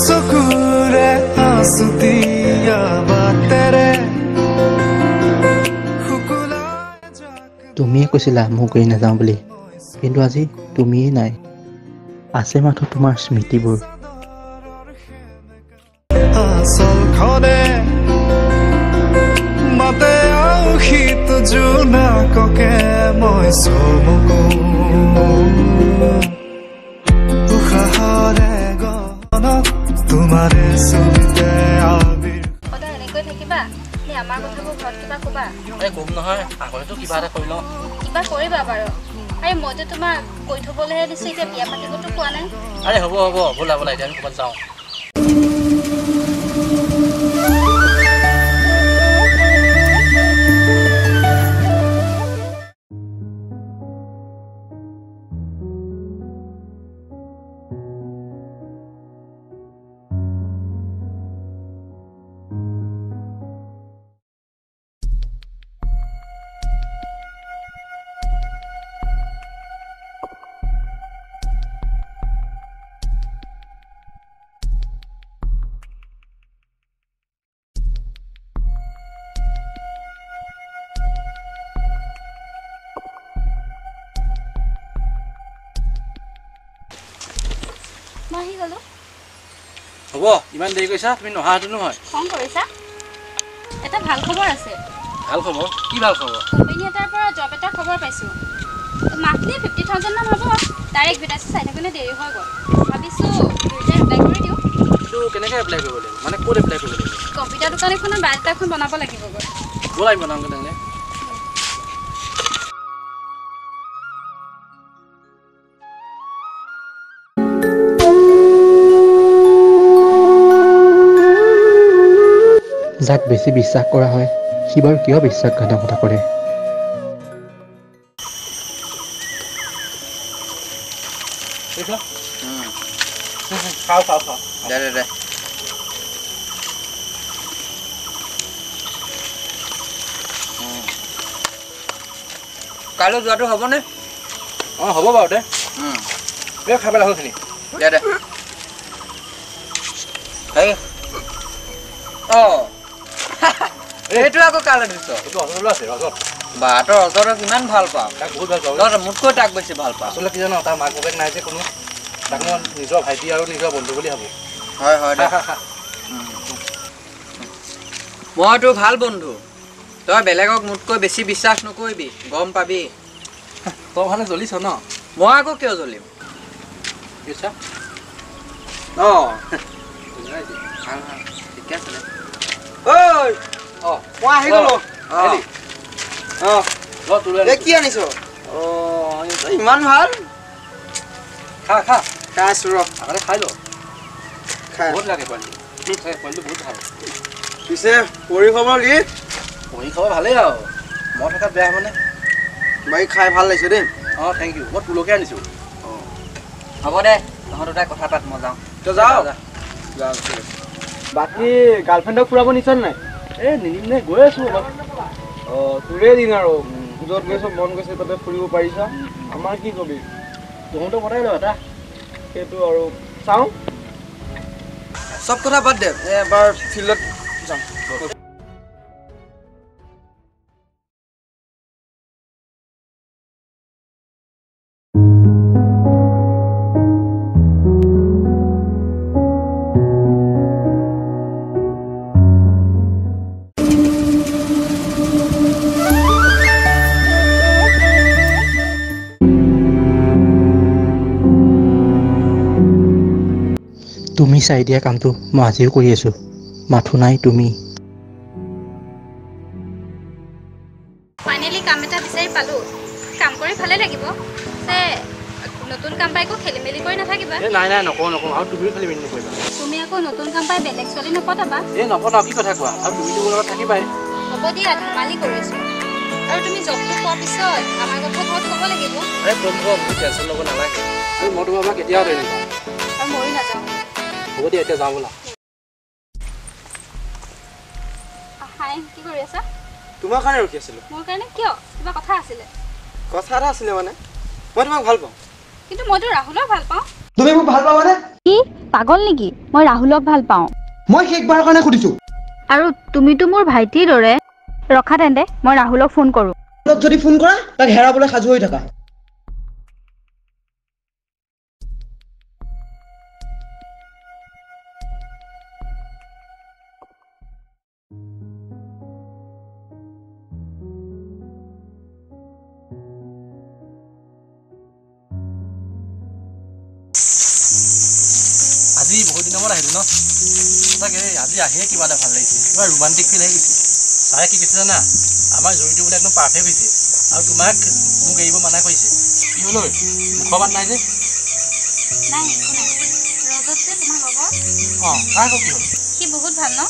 চকুৰে আছুতীয়া বাটেৰে তুমিয়ে কৈছিলা মোক এৰি নাযাওঁ বুলি, কিন্তু আজি তুমিয়েই নাই। আছে মাথো তোমাৰ স্মৃতিবোৰ। আচলখনে মাতে আউসীত জোনাককে মই চমকো উশাহৰে গণত তোমাৰে ছবিতে আবিৰ। সদায় এনেকৈ থাকিবা নে আমাৰ কথাবোৰ ঘৰত কিবা ক'বা? আৰে ক'ম নহয়, আগতেতো কিবা এটা কৰি লওঁ। কিবা কৰিবা বাৰু। আৰে মইতো তোমাক কৈ থ'বলৈহে দিছোঁ, এতিয়া বিয়া পাতিবতো কোৱা নাই। আৰে হ'ব হ'ব, ব'লা ব'লা এতিয়া আমি ক'ৰবাত যাওঁ। মই আহি গ'লো। হ'ব, ইমান দেৰি কৰিছা তুমি, নহাটো নহয়। খং কৰিছা? এটা ভাল খবৰ আছে। ভাল খবৰ? কি ভাল খবৰ? কোম্পানী এটাৰ পৰা জব এটা খবৰ পাইছোঁ। মান্থলি 50,000 মান হ'ব। তাৰে এডভাৰটাইজ চাই থাকোঁতে দেৰি হৈ গ'ল। ভাবিছোঁ দুয়োটাই এপ্লাই কৰি দিওঁ। এইটো কেনেকৈ এপ্লাই কৰিব লাগিব, মানে ক'ত এপ্লাই কৰিব লাগিব? কম্পিউটাৰ দোকান এখনত বায়'ডাটা এখন বনাব লাগিবগৈ। ব'লা আমি বনামগৈ তেনেহ'লে। যাক বেছি বিশ্বাস কৰা হয় সি বাৰু কিয় বিশ্বাসঘাতকতা কৰে? খাওঁ খাওঁ খাওঁ। দে দে দে। কাইলৈ যোৱাটো হ'বনে? অঁ হ'ব বাৰু দে। এই খাই পেলাই হ'লখিনি। দে দে। অঁ এইটো আকৌ কালৈ দিছ? এইটো ৰজত আছে, ৰজত। বা তই ৰজতক ইমান ভাল পাওঁ? তাক বহুত ভাল পাওঁ। তই মোতকৈ তাক বেছি ভাল পাওঁ। আচলতে কি জান, তাৰ মাক বাপেক নাই যে কোনো, তাক মই নিজৰ ভাইটি আৰু নিজৰ বন্ধু বুলি ভাবোঁ। হয় হয় দে। মই তোৰ ভাল বন্ধু, তই বেলেগক মোতকৈ বেছি বিশ্বাস নকৰিবি, গম পাবি। তই ভালে জ্বলিছ ন? মই আকৌ কিয় জ্বলিম? অঁ ভাল ভাল, ঠিকে আছে দে। ঐ মই আহি গ'লো। কি আনিছ? ইমান ভাল। খা খা। খাই আছো ৰ। আগতে খাই ল। বহুত লাগে পোৱালিটো, পোৱালিটো বহুত ভাল। পিছে পৰি খবৰ কি? পৰি খবৰ ভালেই আৰু, মই থকাত বেয়া হ'বনে? বাকী খাই ভাল লাগিছে দেই। অঁ thank U, মই তোলৈকে আনিছোঁ। অঁ হ'ব দে, তহঁত দুটাই কথা পাত, মই যাওঁ। তই যাওঁ যাওঁ। বাকী গাৰ্লফ্ৰেণ্ডক ফুৰাব নিছ নাই? এই নিনিম নে, গৈ আছোঁ অলপ। অঁ তোৰেই দিন আৰু, য'ত গৈছ মন গৈছে তাতে ফুৰিব পাৰিছ। আমাৰ কি কবি, তহঁতো পতাই ল এটা। সেইটো আৰু চাওঁ। চব কথা বাদ দে, এবাৰ ফিল্ডত যাম। তুমি চাই দিয়া কামটো মই আজিও কৰি আছোঁ, মাথো নাই তুমি। ফাইনেলি কাম এটা বিচাৰি পালোঁ, কাম কৰি ভালে লাগিব। নতুন কাম পাই একো খেলি মেলি কৰি নাথাকিবা। নাই নাই, নকওঁ নকওঁ। আৰু তুমিও খেলি মেলি নকৰিবা। তুমি আকৌ নতুন কাম পাই বেলেগ ছোৱালী নপতাবা। এই নপতাও, কি কথা কোৱা? আৰু তুমিতো মোৰ লগত থাকিবাই। হ'ব দিয়া, ধেমালি কৰিছোঁ। আৰু তুমি জবটো পোৱাৰ পিছত আমাৰ কথা ঘৰত ক'ব লাগিব। আৰে কম কম, তুমি টেনশ্যন ল'ব নালাগে। আৰু মই তোমাৰ পৰা কেতিয়াও আঁতৰি নাযাওঁ। আৰু ময়ো নাযাওঁ। হ'ব দিয়া, এতিয়া যাওঁ ব'লা। হাই, কি কৰি আছা? তোমাৰ কাৰণে ৰখি আছিলোঁ। মোৰ কাৰণে কিয়? কিবা কথা আছিলে? কথা এটা আছিলে মানে। মই তোমাক ভাল পাওঁ। কিন্তু মইতো ৰাহুলক ভাল পাওঁ। তুমি মোক ভাল পাবানে? কি পাগল নেকি? মই ৰাহুলক ভাল পাওঁ। মই শেষবাৰৰ কাৰণে সুধিছো। আৰু তুমিতো মোৰ ভাইটিৰ দৰে। ৰখা তেন্তে, মই ৰাহুলক ফোন কৰোঁ। যদি ফোন কৰা তাক হেৰাবলৈ সাজু হৈ থাকা। আজি বহুত দিনৰ মূৰত আহিলোঁ ন? সঁচাকৈ আজি আহিয়ে কিবা এটা ভাল লাগিছে, কিবা ৰোমান্টিক ফিল আহি গৈছে। ছাৰে কি কৈছে জানা? আমাৰ জড়িটো বোলে একদম পাৰফেক্ট হৈছে আৰু তোমাক মোক এৰিব মানা কৰিছে। কি হ'ল ঐ, মুখৰ মাত নাই যে? নাই, একো নাই। ৰজত যে তোমাৰ লগৰ? অঁ, তাৰ আকৌ কি হ'ল? সি বহুত ভাল ন?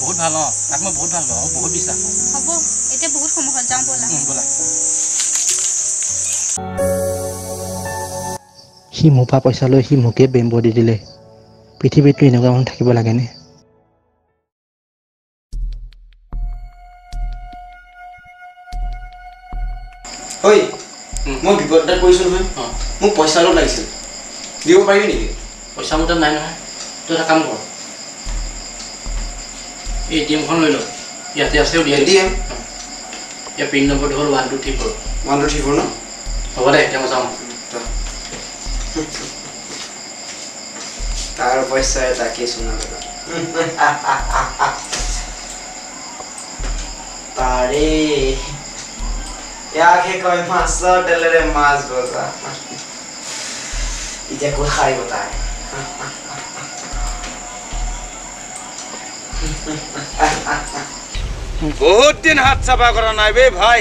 বহুত ভাল। অঁ, তাক মই বহুত ভাল পাওঁ, বহুত বিশ্বাস কৰোঁ। হ'ব, এতিয়া বহুত সময় হ'ল, যাওঁ ব'লা। ব'লা। সি মোৰ পৰা পইচা লৈ সি মোকে বেম্ব দি দিলে। পৃথিৱীততো এনেকুৱা মানুহ থাকিব লাগেনে? ঐ, মই বিপদ এটাত পৰিছোঁ নহয়। মোক পইচা অলপ লাগিছিল, দিব পাৰিবি নেকি? পইচা মোৰ তাত নাই নহয়। তই এটা কাম কৰ, এই এ.টি.এমখন লৈ ল, ইয়াতে আছে, উলিয়াই এ.টি.এম? ইয়াৰ পিন নম্বৰটো হ'ল 1 2 3 4। 1 2 3 4 ন? হ'ব দে, এতিয়া মই যাওঁ। তাৰ পইচাই তাকেই চোনা লগা। তাৰে ইয়াকহে কয় মাছৰ তেলেৰে মাছ ভজা। এতিয়া ক'ত সাৰিব তাই? বহুত দিন হাত চাফা কৰা নাই বে ভাই,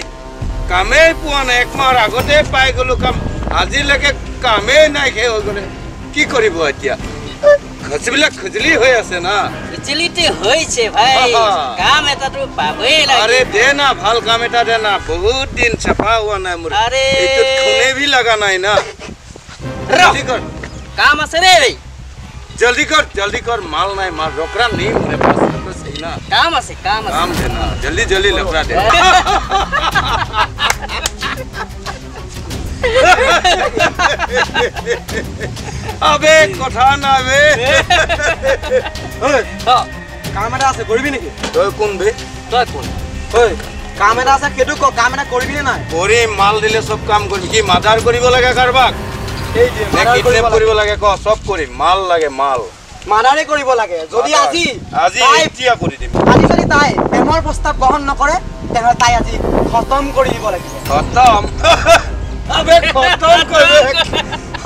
কামেই পোৱা নাই। এক মাহৰ আগতে পাই গলো কাম, আজিলৈকে কামেই নাই শেষ হৈ গ'লে। কি কৰিব এতিয়া? খজবিলাক খজলি হৈ আছে না? খজলিতে হৈছে ভাই, কাম এটাতো পাবই লাগে। আৰে দে না, ভাল কাম এটা দে না, বহুত দিন চাফা হোৱা নাই মোৰ। আৰে এইটোত খুনে ভি লগা নাই না। জলদি কৰ, কাম আছে ৰে। জলদি কৰ, জলদি কৰ, মাল নাই, মাল रोकड़ा नहीं मेरे पास तो सही ना। কাম আছে, কাম আছে, কাম দে না, জলদি জলদি लफड़ा দে। আবে কথা না বে। কাম এটা আছে, কৰিবি নেকি? তই কোন বে? তই কোন? ঐ, কাম এটা আছে, সেইটো ক, কাম এটা কৰিবি নে নাই? কৰিম, মাল দিলে চব কাম কৰিম। কি মাৰ্ডাৰ কৰিব লাগে কাৰোবাক? কিডনেপ কৰিব লাগে ক, চব কৰিম। মাল লাগে, মাল। মাৰ্ডাৰে কৰিব লাগে। যদি আজি আজি এতিয়া কৰি দিম। আজি যদি তাই প্ৰেমৰ প্ৰস্তাৱ গ্ৰহণ নকৰে, তেনেহ'লে তাই আজি খতম কৰি দিব লাগিব। খতম? আবে খতম কৰিব?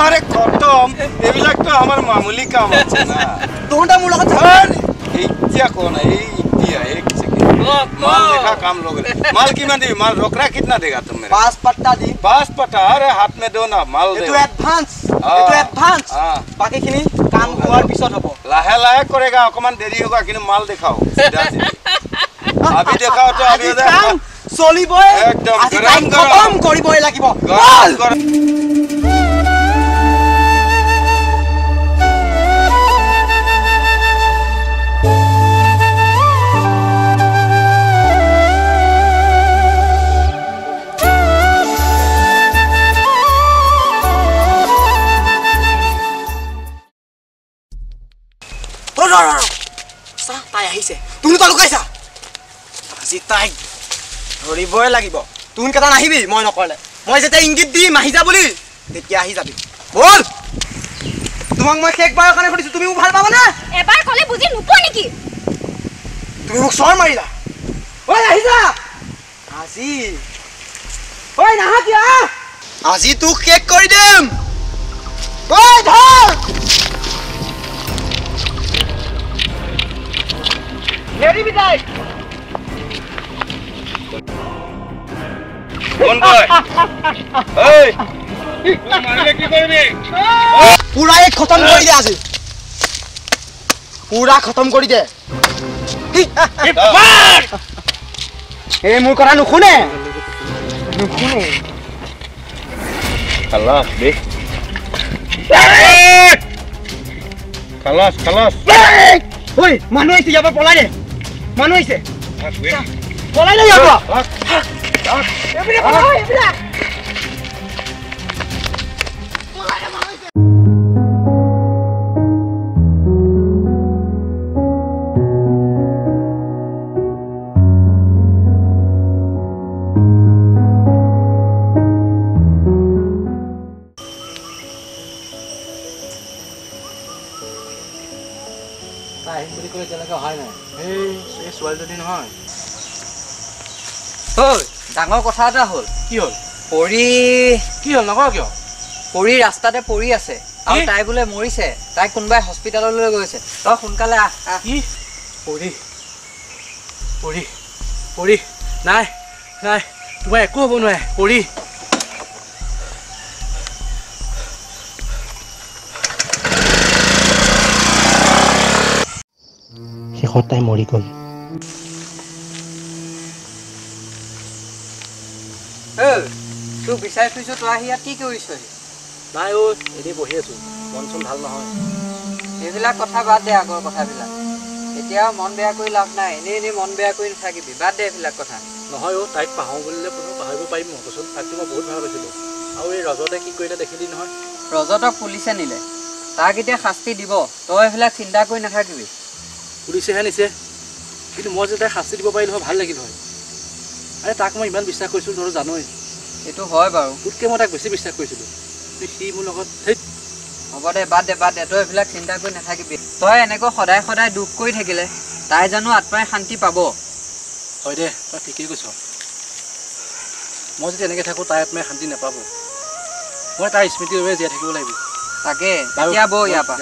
আৰে খতম, এইবিলাকতো আমাৰ মামুলি কাম আছে না। তহঁতে মোৰ লগত এতিয়া ক না, এই এতিয়া এক সেকেন্ড माल देखा काम लोग माल कितना दी? माल रोकड़ा कितना देगा तुम मेरे? 5 पट्टा दी। 5 पट्टा? अरे हाथ में दो ना माल दे। एটো এডভান্স, এটো এডভান্স, বাকিখিনি কাম হোৱাৰ পিছত হ'ব। লাহে লাহে কৰেগা, অকমান দেৰি হোগা, কিন্তু মাল দেখাও সিধা সিধি। अभी দেখাও তো अभी কাম চলিবই, একদম আজি কাম খতম কৰিবই লাগিব। বল। তাই আহিছে, তুমি তই লুকাইছা। আজি তাইক ধৰিবই লাগিব। তুন কেইটা নাহিবি মই নকলে। মই যেতিয়া ইংগিত দিম আহি যা বুলি, তেতিয়া আহি যাবি। বল, তোমাক মই শেষবাৰৰ কাৰণে সুধিছো, তুমি মোক ভাল পাবানে? এবাৰ ক'লে বুজি নোপোৱা নেকি? তুমি মোক চৰ মাৰিলা। ঐ আহি যা আজি। ঐ নাহা কিয়? আজি তোক শেষ কৰি দিম। ঐ ধৰ। নেৰিবি তাইক। কোন তই? ঐ, মাৰিলে কি কৰিবি? পুৰা এক খতম কৰি দে আজি, পুৰা খতম কৰি দে। এই মোৰ কথা নুশুনে, নুশুনে। খালাস বে, খালাস খালাস। ঐ মানুহ আহিছে, ইয়াৰ পৰা পলাই দে। মানুহ আহিছে, পলাই দে ইয়াৰ পৰা। এতিয়ালৈকে অহাই নাই। এই ছোৱালীজনী নহয়। ঐ, ডাঙৰ কথা এটা হ'ল। কি হ'ল? পৰি। কি হ'ল নকওঁ কিয়? পৰি ৰাস্তাতে পৰি আছে আৰু তাই বোলে মৰিছে, তাইক কোনোবাই হস্পিটেললৈ গৈছে। তই সোনকালে আহ। কি? পৰি পৰি পৰি, নাই নাই, তোমাৰ একো হ'ব নোৱাৰে পৰি। শেষত তাই মৰি গ'ল। তোক বিচাৰি ফুৰিছো, তই আহি ইয়াত কি কৰিছহি? নাই অ', এনেই বহি আছো, মন চন ভাল নহয়। এইবিলাক কথা বাদ দে, আগৰ কথাবিলাক এতিয়া মন বেয়া কৰি লাভ নাই। এনেই এনেই মন বেয়া কৰি নাথাকিবি, বাদ দে এইবিলাক কথা। নহয় অ', তাইক পাহৰো বুলিলে কোনো পাহৰিব পাৰিম মই কচোন? তাইকতো মই বহুত ভাল পাইছিলোঁ। আৰু এই ৰজতে কি কৰিলে দেখিলি নহয়? ৰজতক পুলিচে নিলে, তাক এতিয়া শাস্তি দিব, তই এইবিলাক চিন্তা কৰি নাথাকিবি। পুলিচেহে নিছে, কিন্তু মই যে তাইক শাস্তি দিব পাৰিলোঁ হয় ভাল লাগিল হয়। আৰে তাক মই ইমান বিশ্বাস কৰিছিলোঁ, তইতো জানই। সেইটো হয় বাৰু, তোতকৈ মই তাক বেছি বিশ্বাস কৰিছিলোঁ, সি মোৰ লগত। হ'ব দে, বাদ দে বাদ দে, তই এইবিলাক চিন্তা কৰি নাথাকিবি। তই এনেকৈ সদায় সদায় দুখ কৰি থাকিলে তাই জানো আত্মাই শান্তি পাব? হয় দে, তই ঠিকেই কৈছ। মই যদি এনেকৈ থাকোঁ তাই আত্মাই শান্তি নাপাব। মই তাইৰ স্মৃতিৰ বাবে জীয়াই থাকিব লাগিব। তাকে, এতিয়া বৌ ইয়াৰ পৰা।